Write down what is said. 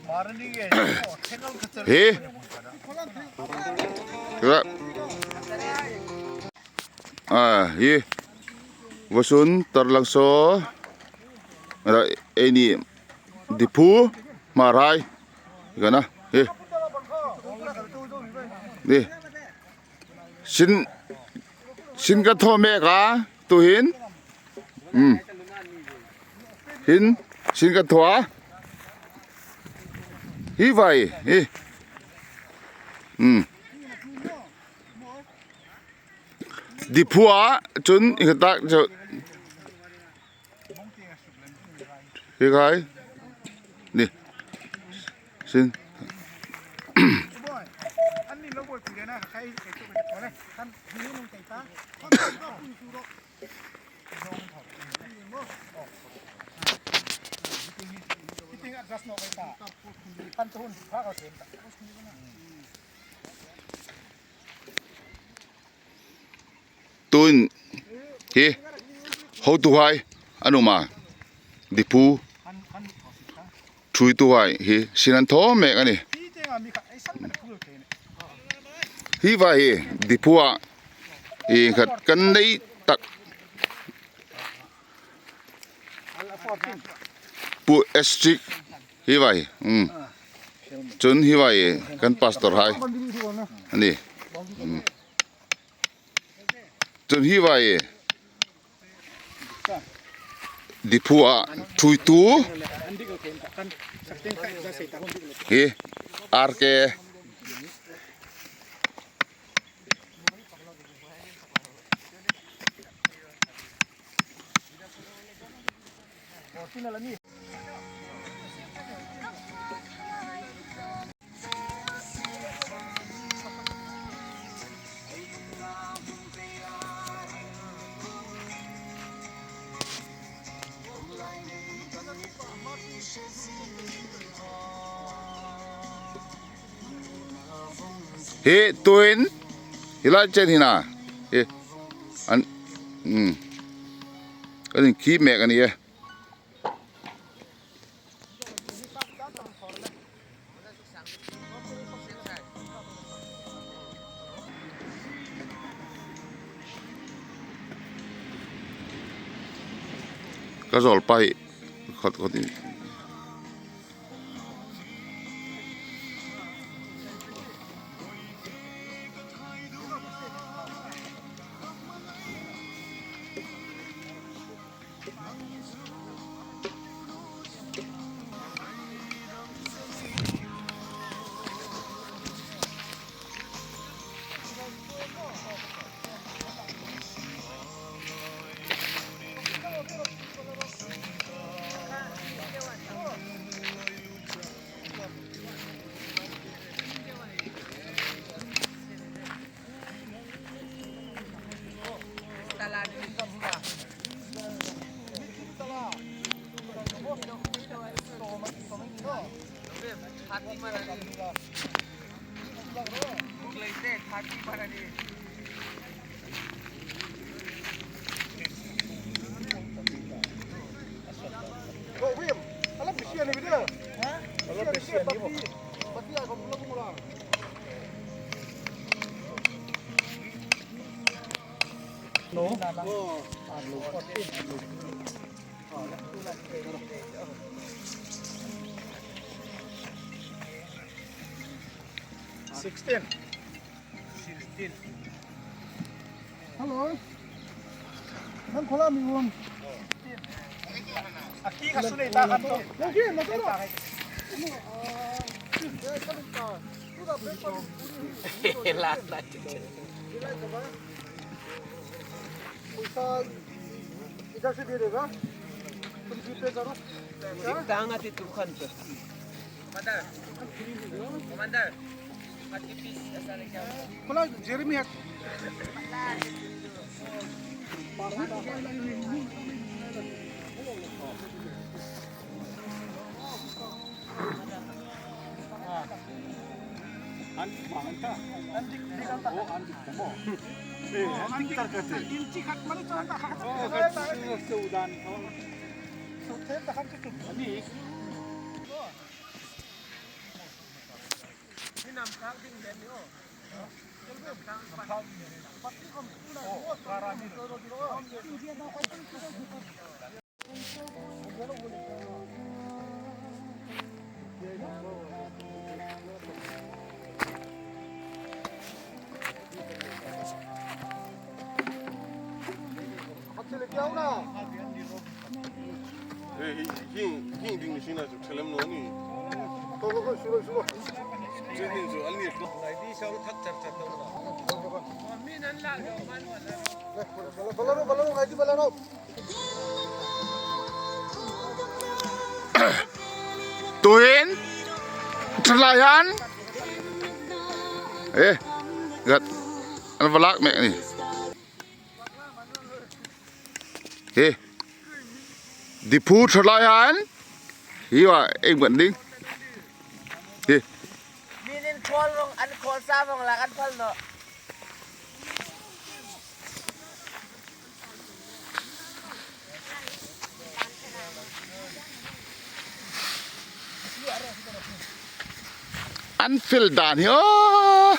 Hi a hi vasun tarlang saw eni diphu hmarai kan a hi ni sin sin ka thaw mek a tuhin um hin sin ka thaw a hi vai hi um diphu ah cun i ka tak cu hi kai ni sin Tun hi hotu hai an awm a diphu thui tu hai hi sin an thaw mek a ni hi vai hi diphu ah ih khat kan nei tak pu estric hi vai umm chun hi vai kan pastor hai a ni umm chun hi vai diphu ah thui tu hi RK. Hi tuin helai chen hi na hi an umm an in khi mek a ni e. Ka zawl paih khat khat in. Tuin thalai hian e gat an va lak mek a ni he diphu thalai hian hi va eng ban ding hi. An fel dan hi aw.